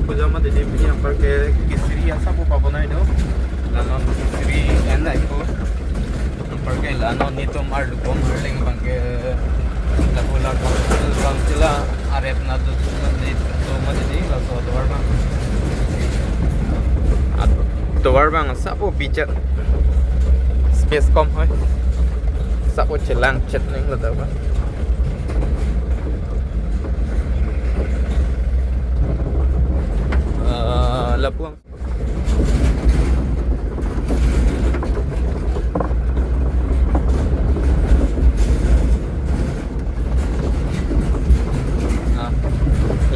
Puja ma dede bini ampar ke kisri asa po paponai do lanon kisri and aiko ampar ke lanon nitom ar lupom harling bangke lapola council arep na do ni do ma dede la so dwar bang at dwar bang asa po picture space kom hoi asa po chelang chetning la da ba Lapuang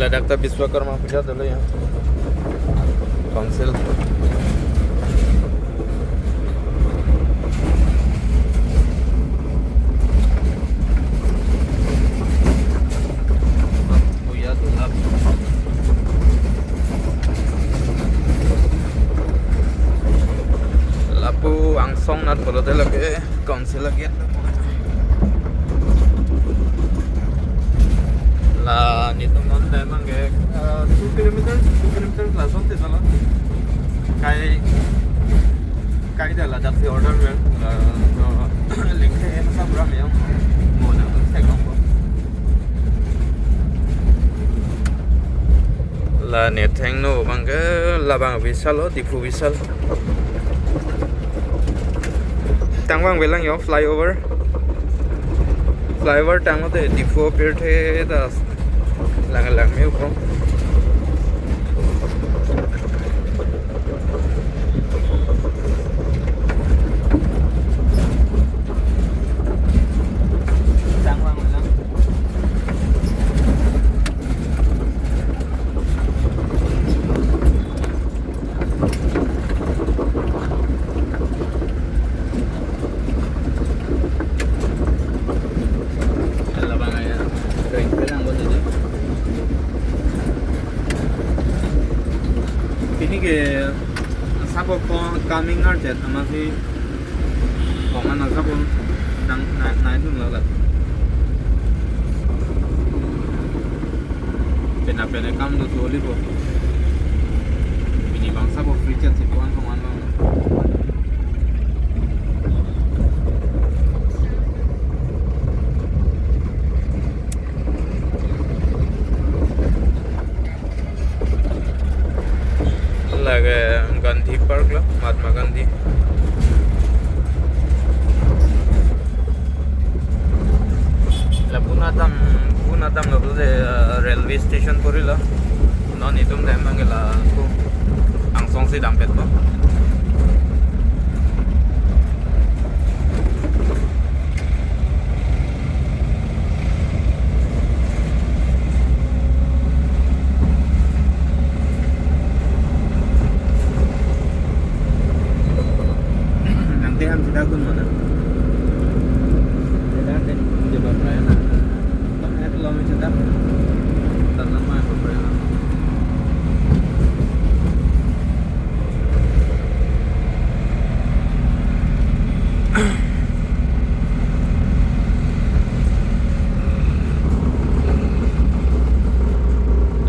Ladakh ta Vishwakarma Puja dolo ya council Song nat bolote lage council lage la nitum non le mange 2 kilometer 2 kilometer la son te sala kai kai da la dak se order wel la link he na sa bra me mo na se kong la ne theng no bang la bang vishal Diphu vishal tangwang belang yo flyover flyover tango de Diphu perthe da lang lang me ko tangwang belang coming out jet amasi kongan asa pun nang nai thung la pena pena kam do soli bo mini bangsa bo free chat se pon kongan la lage Gandhi Park la Mahatma Gandhi la Puna dam la de railway station pori la non itum dam mange la ko angsong si dam pet ko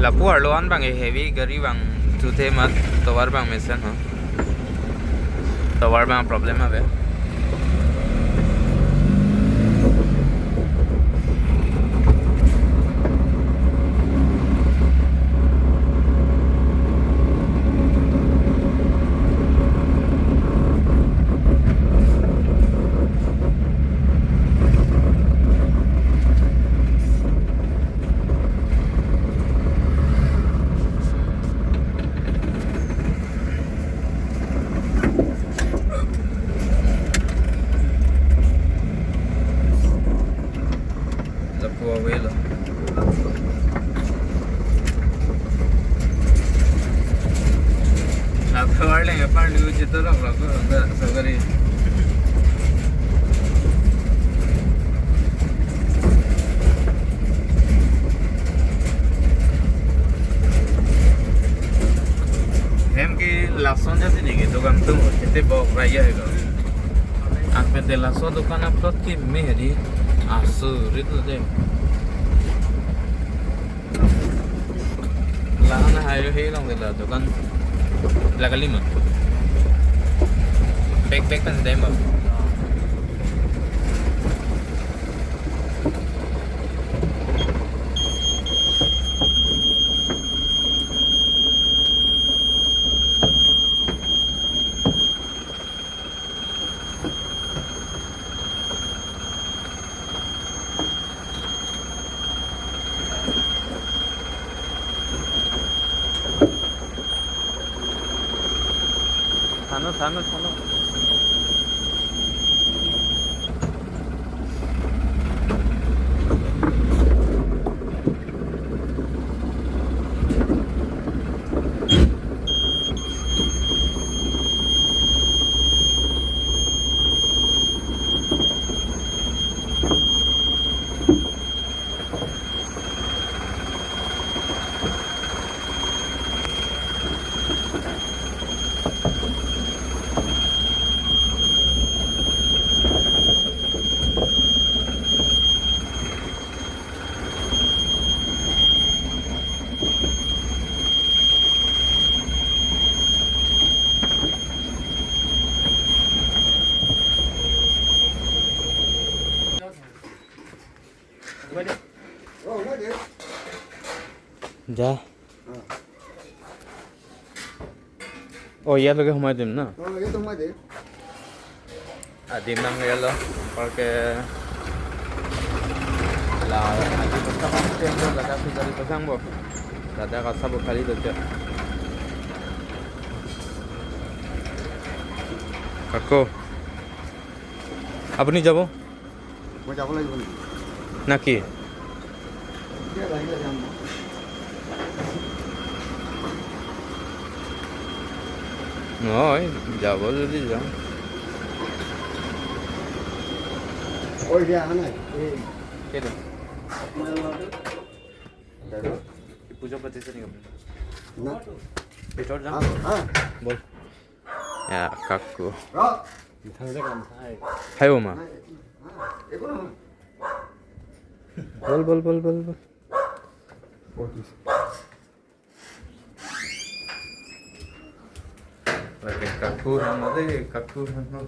Lapu arloan bang heavy gari bang chuthe mat tawar bang mesen ho tawar bang problem habe দোকান আপনার কি মেহেরি আসু রিত দে La সেই লং দিলা দোকান লাগালি মান বেগ বেগ pan them. থানো থানো থানো। যা, ও ইয়ালৈকে সোমাই দিম ন? দিম নাম গেল porque la আজি দাদা ফিজারি pasang bo দাদা কাছাব খালি দরজা কাকো আপুনি যাব? মই যাব লাগিব নেকি? নাকি নহয়, যাব যদি যাম। পূজা পাতিছে নেকি আপুনি? ভিতৰত যাম বল। কাকু খাইব মা, বল বল বল বল বল। কাকু হানো কাকু হানো।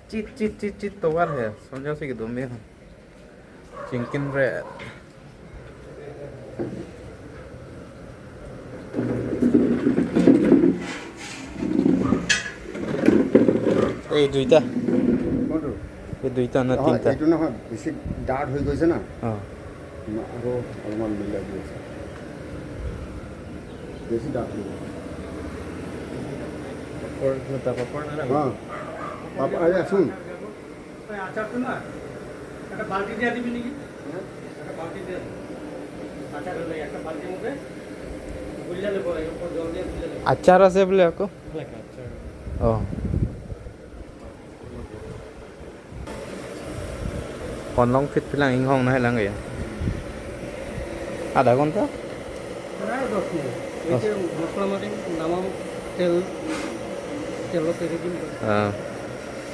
चित चित चित चित तोवार है समझा से कि दो में चिंकिन रे। এই দুইটা, এই দুইটা না তিনটা? এইটো নহয়, বেছি ডাঠ হৈ গৈছে না, আৰু অলপমান মিলাই দি আছে, বেছি ডাঠ হৈ গৈছে। আরে শুন, আচারটা না একটা বালতি দিয়ে দিবি নাকি? একটা বালতি দিয়ে আচার হলে একটা বালতির মধ্যে গুলিয়ে নেবো, জল দিয়ে গুলিয়ে নেবো। আচার আছে বলে আকৌ? ও còn long phit lang ing hong na lang ya আধা ঘন্টা প্রায় 10 মিনিট। এই যে মশলা মারি নামাম, তেল তেলত এৰি দিম,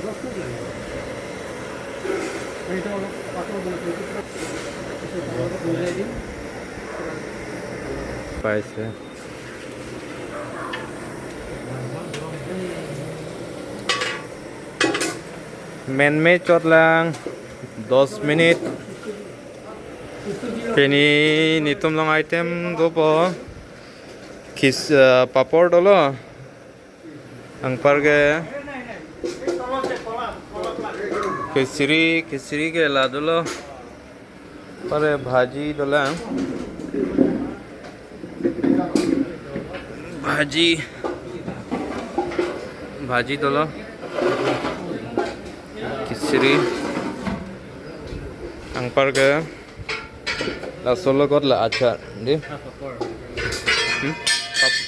10 মিনিট লাগিব। এইটো অলপ পাতল বনাইছোঁ, মিলাই দিম। পাইছে মেনমে চটলাং 10 মিনিট পেনি নিতুম লং আইটেম দোপ খিস পাপড় ডলো angparge khichdi khichdi ke ladulo pare bhaji dola bhaji bhaji dolo khichdi angparge la solo kot la achar di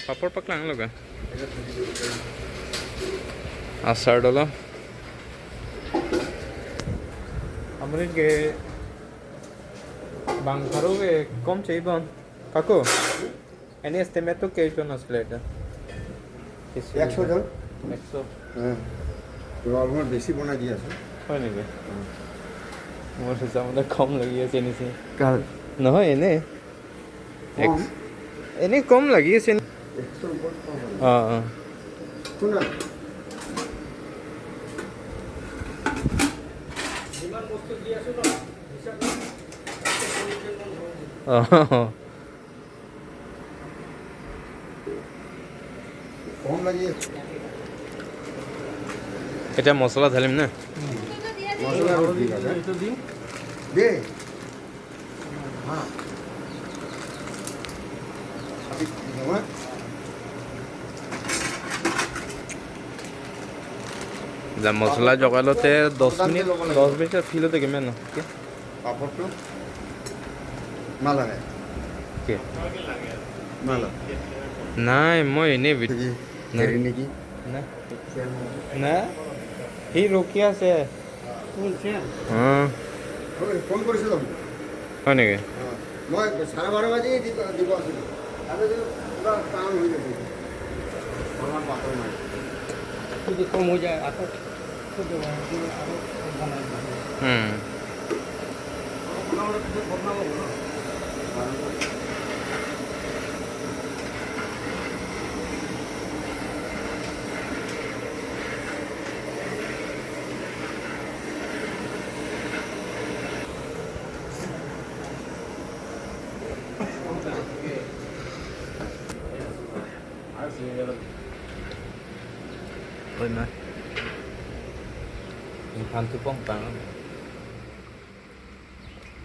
papor paklang loga আচাৰ ডলো আমরিন কে বাংখারো কে কম চাইবন কাকু এনে এস্টিমেট তো কেইজন আসলে এটা? 100 জন। 100? হ্যাঁ, অলপমান বেছি বনাই দি আছোঁ। হয় নেকি? মোৰ হিচাপতে কম লাগি আছে নিচিনা। কাৰ? নহয়, এনেই এনেই কম লাগি আছে। অঁ অঁ। অঁ, এতিয়া মছলা ঢালিম নে? মছলা জগালতে 10 মিনিট 10 মিনিট ফিলতে কিমান? পাপৰটো নালাগে। কি? নালাগে। নাই, মই এনেই। হেৰি নেকি? নাই, সি ৰখি আছে। ফোন কৰিছিলোঁ। হয় নেকি? মই 12:30 বাজি দিব আছিলোঁ, তাৰপিছত পূৰা টান হৈ গৈছে, অলপমান পাতল নাই। যদি কম হৈ যায় আকৌ আৰু বনাই। বনাবলৈ পিছত বদনাব ন। হয় নাই พันธุป้องปัง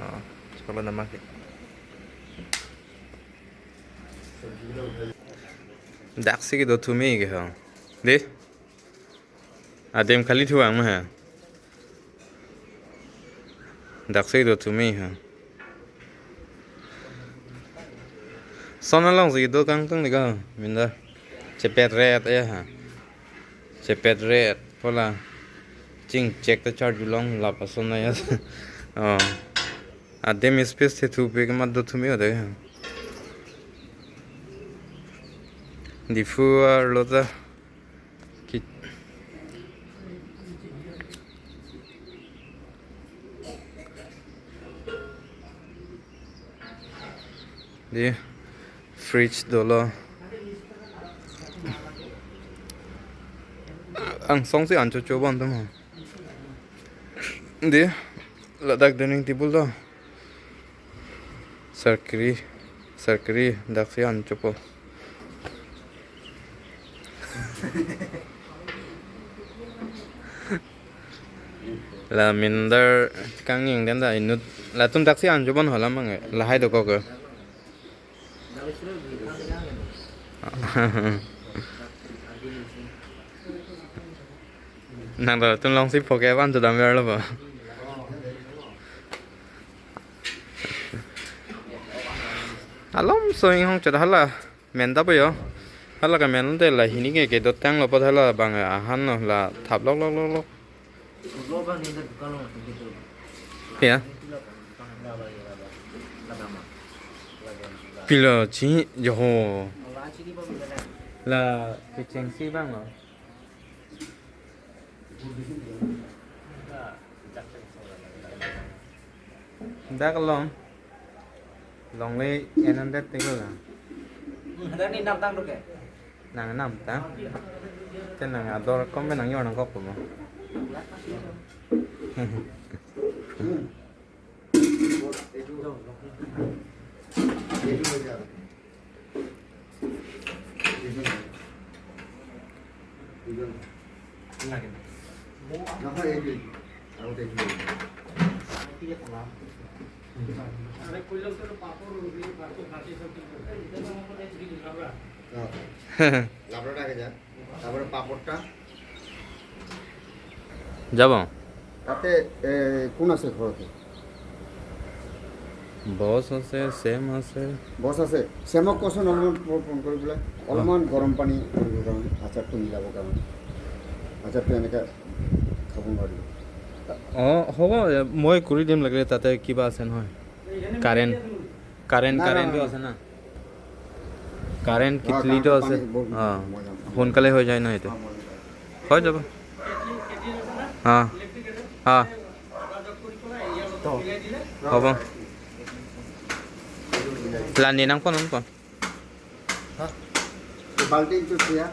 অঁ চলো নামাকে ডাকছে কি তুমি গে দে আদেম খালি থোৱা হা ডাকছে কি তুমি হা Sona long gì do căng căng được mình đó chepet red ấy hả, chepet red pola ching check the chart belong la pasona ya oh adem space the thu pe ma do thumi hode difu ar lota ki di fridge dolo ang song si ancho cho ban tamo di ladak dining table do sarkari sarkari dak si ancho po la minder kanging den da inut la tum dak si ancho ban hola mang la hai do ko ko nang da tum long si phoke ban cho dam yer lo ba alom soing hong cho hala men da bo yo hala ka men de la hini ke ke do tang lo pa hala bang a han no la thap lok lok lok lok ya pilo chi yo la ke cheng si bang lo dak long long le enan det tego la nang nam ta ten nang ador kom nang yor nang kok mo. এইটো হৈ যাবে, নহয়, এইটো আগতে এইটো। আরে কইলাম তো পাপড় রুটি পাপড় খাসি সব কিছু লাবড়া। লাবড়াটা আগে যা, তারপরে পাপড়টা। যাব। তাতে কোন আছে ঘৰতে? বছ আছে, চেম আছে। বছ আছে, চেমক কচোন অলপমান ফোন কৰি পেলাই অলপমান গৰম পানী কৰিবৰ কাৰণে, আচাৰটো মিলাবৰ কাৰণে। আচাৰটো এনেকৈ খাব নোৱাৰিব। অঁ, হ'ব, মই কৰি দিম লাগিলে। তাতে কিবা আছে নহয়, কাৰেণ্ট কাৰেণ্ট না, না, কাৰেণ্টটো না। আছে না, কাৰেণ্ট কেটলিটো আছে। পানী অঁ। মই যাম। সোনকালে হৈ যায় ন সেইটো, হৈ যাব। অঁ অঁ। হ'ব লানি nang pon pon বাল্টিটো থিয়া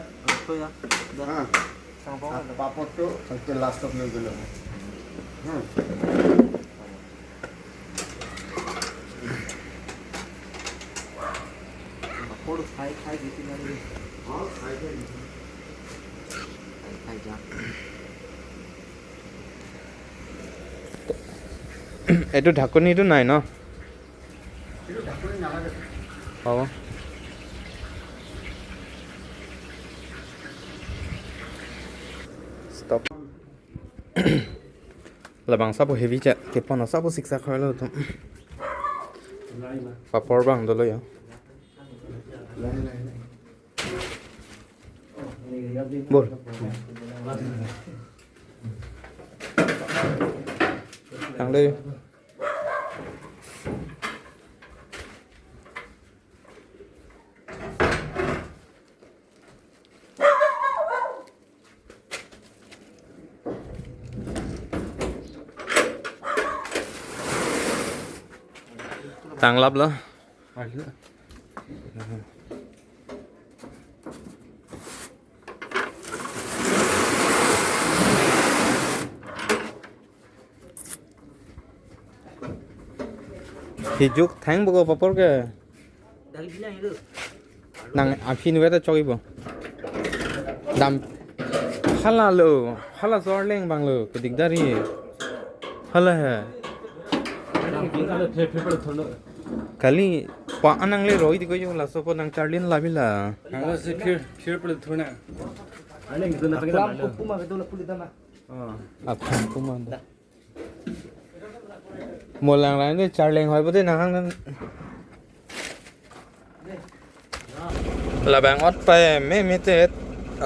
হা পাপড়টো লাষ্টত লৈ গ'লে হ'ব। খাই খাই দিছি না খাই খাই খাই যা। এইটো ঢাকনিটো নাই ন? এইটো ঢাকনি নালাগে। হ'ব। Stop. Labang sapo heavy chat ke pon sapo siksa khoi lo tum. Papor bang dolo ya. লাহে লাহে Bol. Thang đi. Thang lắp đó. Hijuk thang bogo papor ke nang aphi nuwe ta chogi bo dam hala lo hala zor leng bang lo ke digdari hala hai kali pa anang le roi digo yo la so po nang charlin labila apha kuma da molang la ne charleng hoi bode nang hang labang ot pa me me te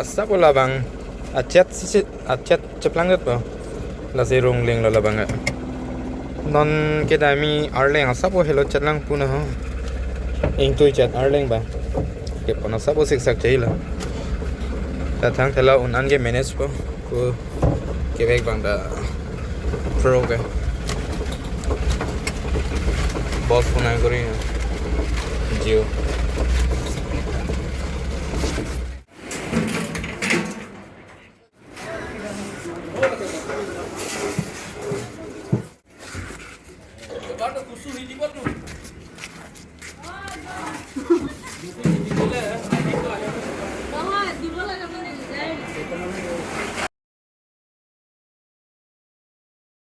asa ko labang achat si achat chaplang dat bo la se rong leng la labang non ke da mi arleng asa po hello chatlang pu na ho ing tui chat arleng ba ke pon asa po sik sak chei la ta thang thela un an ge manage po ko ke bek bang da pro ke boss phone করি জিও।